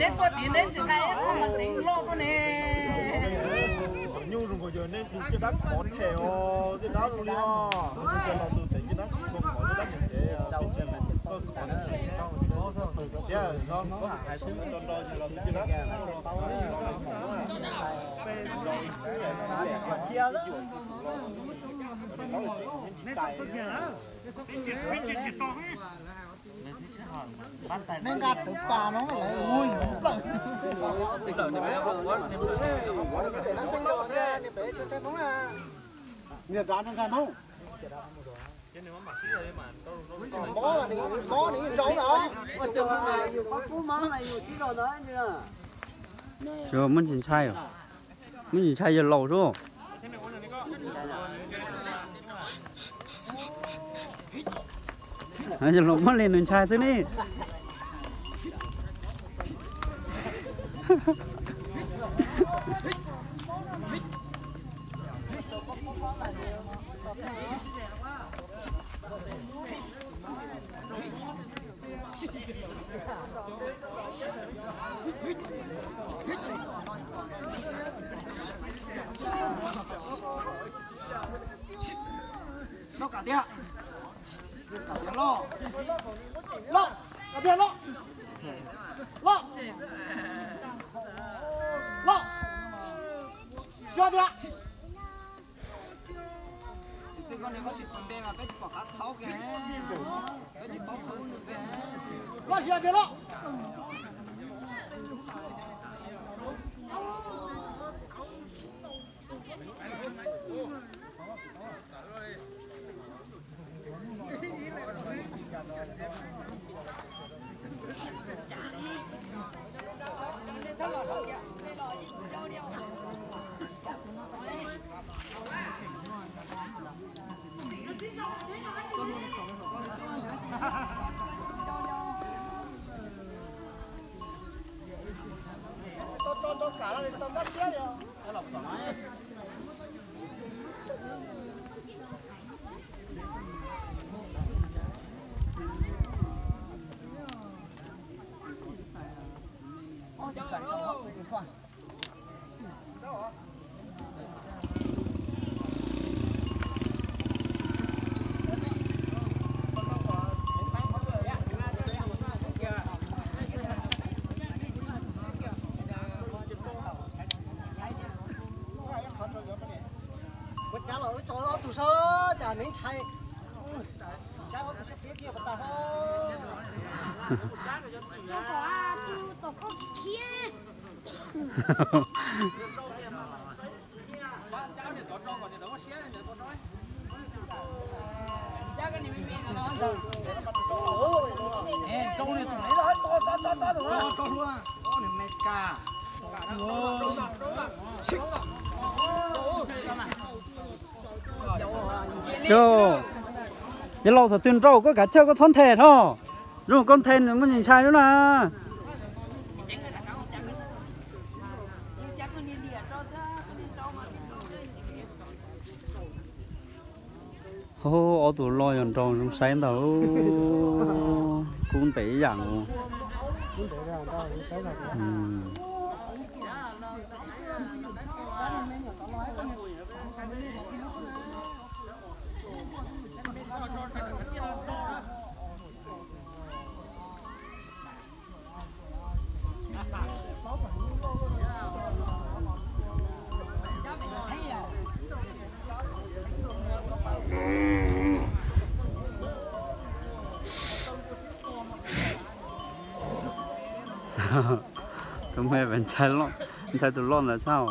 Neb tuaj tid neb tsis hais ib qho mas xeev loj koj ne. Nyuj zoo nkaus yog neb tus caj dab khov them os, caj dab zoo li os. Neb cov laus tus tes caj dab tsis tshua khov, caj dab nyob ntev, peb tsis koj khov thiab, hais xwb, nrog nrog los tus caj dab khov los khov, los khov, los khov thiab. Neb nqa rawv pas no lawv ua plaws. Niag nrad ntshai ntshai no. Mob, mob ni zoo os. Muab ntsis ntshai, muab ntsis ntshai yawg laus xwb. Yawg laus muab li nws ntshai xwb ne. Loj kam tiag. Loj, loj, loj, loj, loj, siab tiag. Loj siab tiag loj. Ua cas los wb tso ob tug sab cas neb ntshai, cas ob tug sab kiag kiag pas tas ho. Tso kom tus tom koj khiav. Cov, yog laus thaum twg nrau koj kav chawj koj txhob nthe no. Zoo koj nthe nws muaj ntshai lub na. Ob tug loj yog nrau zoo saib ntag, kub ntev ib yam. Tus me ntshai tus loj ntawd tshaj.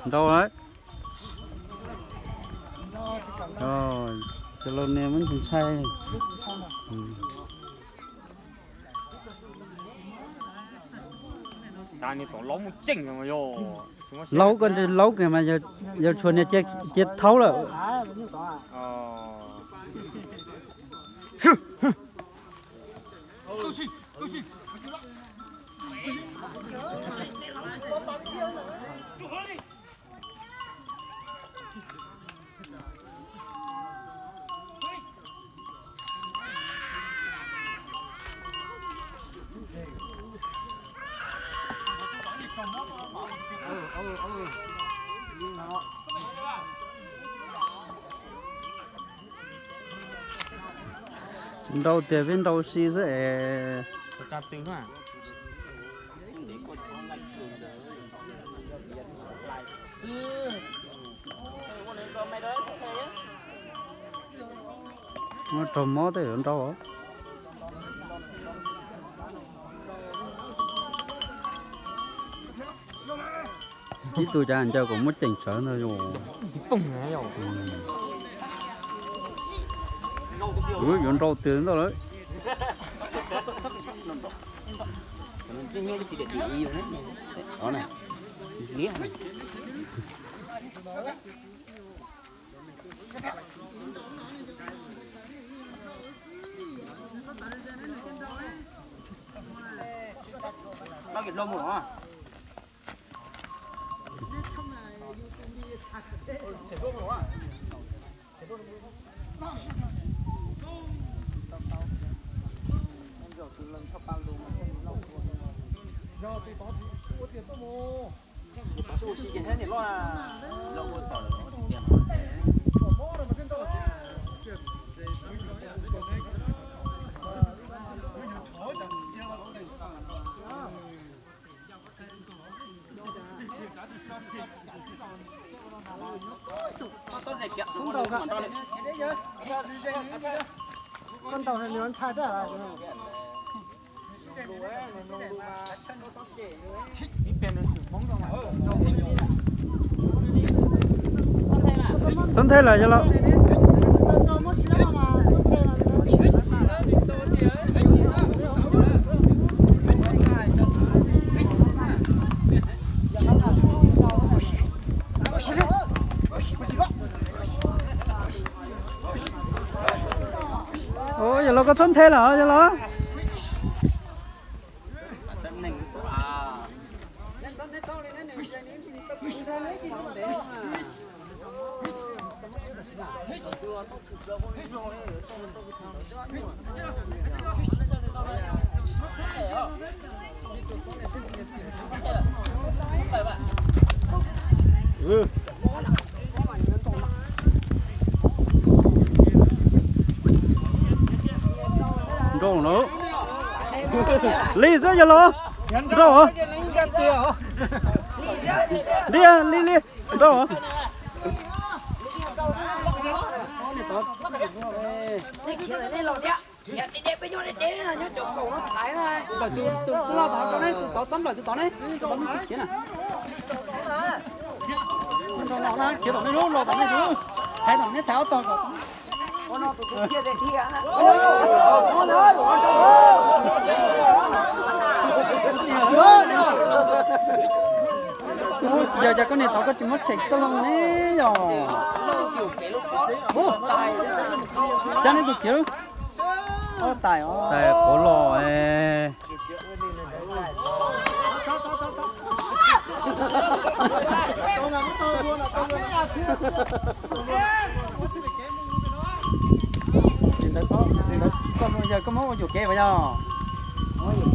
Nrau lawm. Cov laus niag muab ntshai. Laub ko, laub kiag mas yawg tshuav niag cia thaub lawm. Tsis nrau tiag, peb nrau si xwb es. Muab raug mob tej yuav nrau. Ib tug cas ncaws kom muab ceem tsawv ntag. Yuav nrau tiag ntag lawm. Koj ntaus nws ntshai thiab. Xub nthe lawm yog los. Ua, yog los koj txhob nthe lawm yog los. Nrau no. Li xwb yog los. Nrau. Li, li, li. Nrau. Tus loj tom rau neb, tus tod txom nplawm tus tod ne, tod me ntsis khiav na. Khiav tom nej lub, los tom nej lub, thaiv tom nej thaiv ob tog kom. Yog cas koj niag tod koj tsis muab cheem tau loo ne yog? Cab nej tus khiav. Tais quav los. Yog koj muab ua yuam kev vas yog.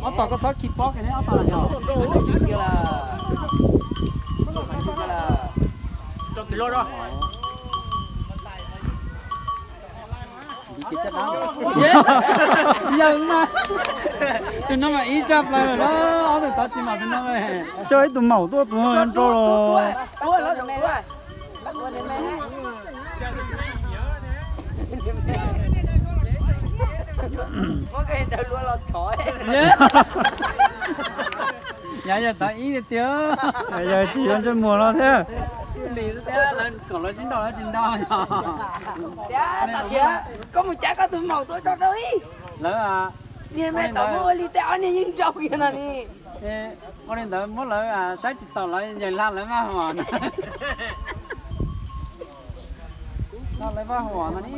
Ob tog koj txhob khi pob kiag ne, ob tog yog. Yawg mas. Tus no mas ib tshaj plaws lawm, ob tug tod tsis mam tus no. Coj ib tug maum tuaj tus no nrau los. Yav yog tod ib tiag. Yog tsis yuav ntsej muag no thiab. Kom lawv sib nrau lawv tsis nrau. Tam sim koj mus cav koj tus maum tuaj tso rau ib. Lawv niag me tau muab ua li tej ob niag yeej nrau kiag no ni. Ua li ntawd muab lawv saib tsis taus lawv yeej hla lawv vaj huam no. Hla lawv vaj huam no ni.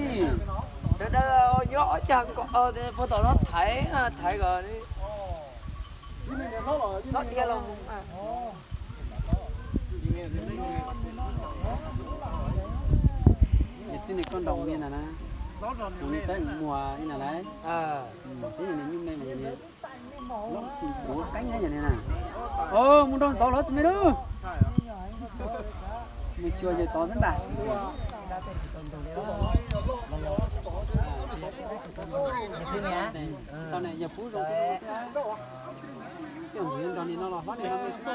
Sawv daws nyob ob cag puag tom no thaiv thaiv kom no dhia los. Txij ni koj nrog li ntawd na, nrog li saib muag li ntawd lauj. Twb yog nws nyuj me mas yog nws lub tim puav qeeb yog li na. Mus nrog ntawd lawv tsis me lub. Mus xyuas yawg tod xwb ntag. Tau ne yog pub zoo. Coj ntxiv nrog li no los hlob li no me xwb.